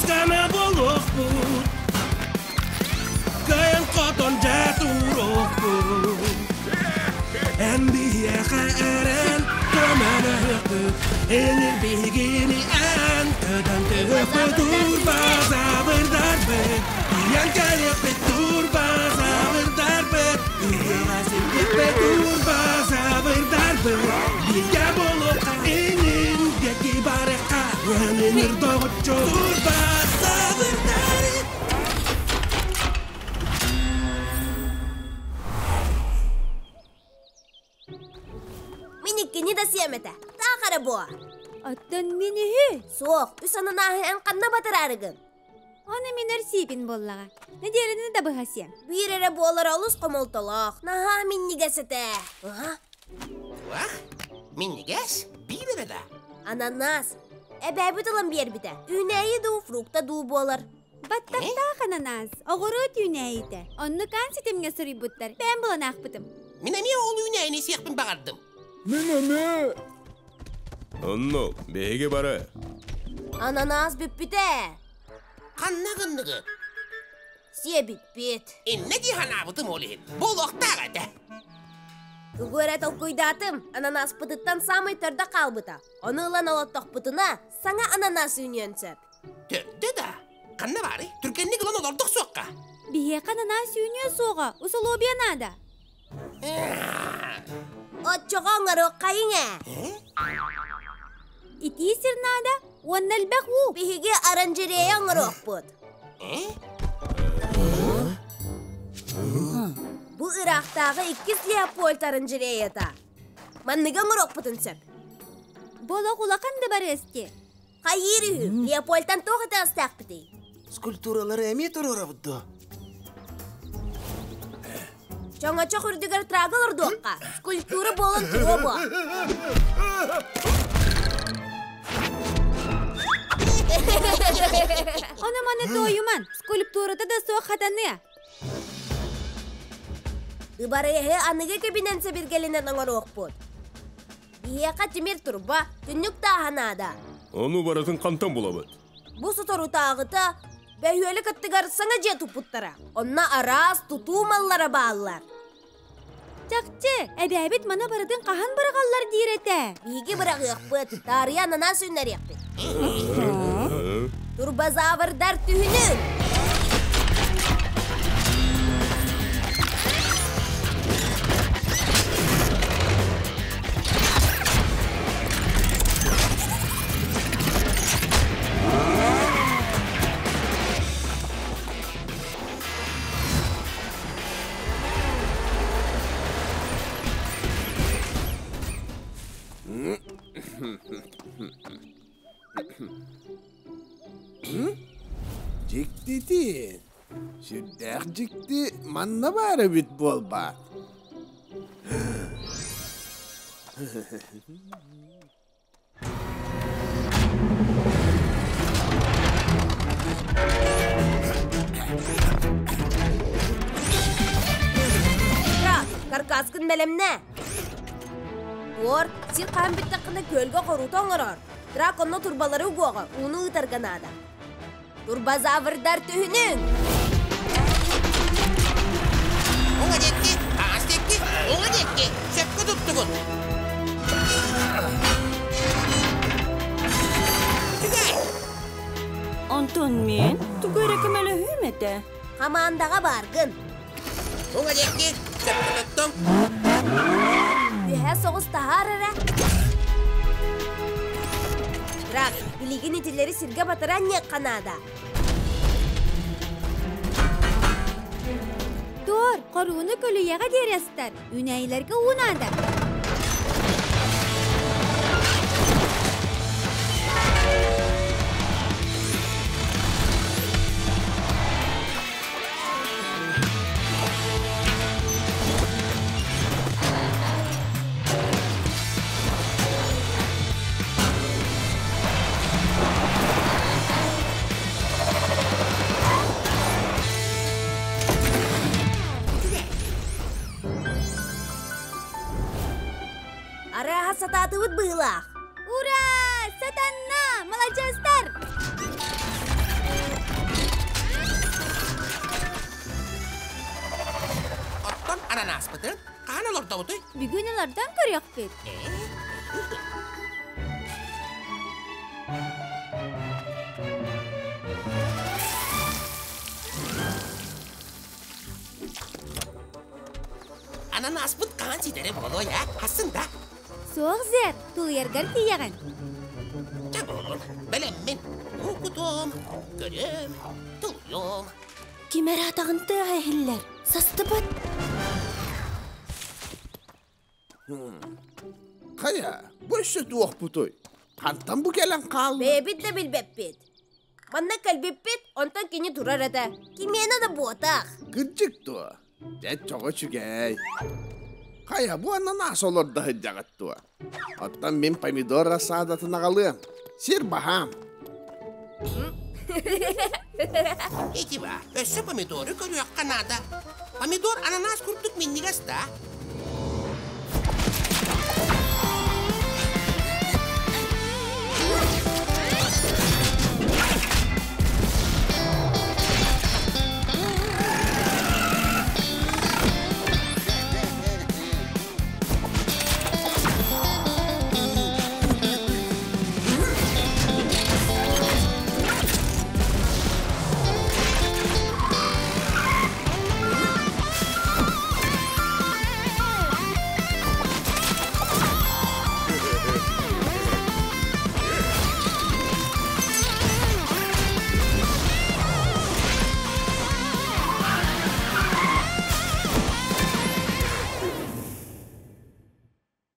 Күүс-көмө буолуохпут, Кыайан-хотон дьэ туруохпут. Эн биһиэхэ эрэн көмөлөһүөхпүт, Энир биһигини эн көтөн түһүөхпүт, Турбазаврдарбыт, тиийэн кэлиэхпит, Турбазаврдарбыт, Ыһыаҕа сирдиэхпит, Турбазаврдарбыт, Бииргэ буолуохха инин диэки барыахха, Ыһан доҕоччу Турбазаврдар. Мин иккини да сиэм этэ. Таах эрэ буо. Оттон мин үһү. Суох, үс ананааһы эн ханна батыраарыгын? Ону мин өр сиипин буоллаҕа. Нэдиэлэни да быһа сиэм. Биир эрэ буолара олус хомолтолоох. Наһаа минньигэс этэ. Аһа. Туох? Минньигэс? Биир эрэ да? Ананас. Эбээбит ылан биэрбитэ. Үүнээйи дуу, фрукта дуу буолар. Баттахтаах ананас, оҕуруот үүнээйитэ. Оннук аан ситимҥэ суруйбуттар. Бэйэм булан аахпытым. Мин эмиэ ол үүнээйини сиэхпин баҕардым. Мин эмиэ. Онно биһиги бары. Ананас бүппүтэ. Ханна гынныгыт? Сиэбиппит. Иннэ дии санаабытым ол иһин. Буолуохтаах этэ. Тугу эрэ толкуйдаатым. Ананаспытыттан саамай төрдө хаалбыта. Ону ылан олоттохпутуна, саҥа ананас үүнүөн сөп. Төрдө да? Ханна баарый? Түргэнник ылан олордох суохха. Биһиэхэ ананас үүнүө суоҕа, усулуобуйа наада. Оччоҕо оҥоруоххайыҥ ээ. Итии сир наада уонна элбэх уу. Биһиги оранжерея оҥоруохпут. Бу ыраахтааҕы иккис Леопольд оранжереята. Манныгы оҥоруохпутун сөп. Бу олох улахан да барыас дии. Хайыыр үһү, Леопольтан туох итэҕэстээхпитий? Скульптуралары эмиэ туруорабыт дуо? Чоҥочох үрдүгэр трага олордуохха. Скульптура буолан туруо буо. Ону маны туойуман, скульптурата да суох хатаныа. Дыбарыаһы аныгы кэбинэн сэбиргэлинэн оҥоруохпут. Биһиэхэ тимир турба, түннүк тааһа наада. Ону барытын хантан булабыт? Бу соторутааҕыта бөһүөлэк аттыгар саҥа дьиэ туппуттара. Онно араас тутуу маллара бааллар. Чахчы, эбээбит маны барытын хаһан быраҕаллар диир этэ. Биһиги быраҕыахпыт, таарыйа ананас үүннэриэхпит. Турбозаврдар түһүнүҥ! Дьиктитин, сүрдээх дьикти манна баар эбит буолбаат. Каркаскын бэлэмнэ. Туор, сир хаһан бүттэххинэ күөлгэ хорута оҥороор. Драк онно турбалары угуоҕа, ууну ыытарга наада. Турбозаврдар түһүнүҥ! Уҥа диэки, хаҥас диэки, уҥа диэки, сөпкө туттугут. Үчүгэй! Онтон мин тугу эрэ көмөлөһүөм этэ. Хамаандаҕа бааргын. Уҥа диэки, сөпкө туттум. Үөһэ соҕус таһаар эрэ. Драк, билигин итилэри сиргэ батыра анньыахха наада. Тор, хорууну көлүйэҕэ диэри астар. Үүнээйилэргэ уу наада. Арааһа сатаатыбыт быһыылаах. Ура! Сатанна! Маладьыастар! Ананаспытын хаһан олордобутуй? Бүгүн олордон көрүөхпүт. Ананаспыт хаһан ситэрэ буолуой, а? Хассын да? Суох, Зер, тулуйаргар тиийэҕин. Чэ буоллун, бэлэммин. Уу кутуом, көрүөм, тулуйуом. Ким эрэ атаҕын тыаһа иһиллэр. Састыбыт. Хайа, бу өссө туохпутуй? Хантан бу кэлэн хаалла? Бэйэбит да билбэппит. Манна кэлбиппит, онтон кини турар этэ. Кимиэнэ да буотах. Кырдьык дуо? Дьэ, чоҕо үчүгэй. Хайа, бу ананаас олордо сылдьаҕыт дуо? Оттон мин помидор рассадатын аҕалыам. Сир баһаам. Ити баар, өссө помидору көрүөххэ наада. Помидор ананаас курдук минньигэс да?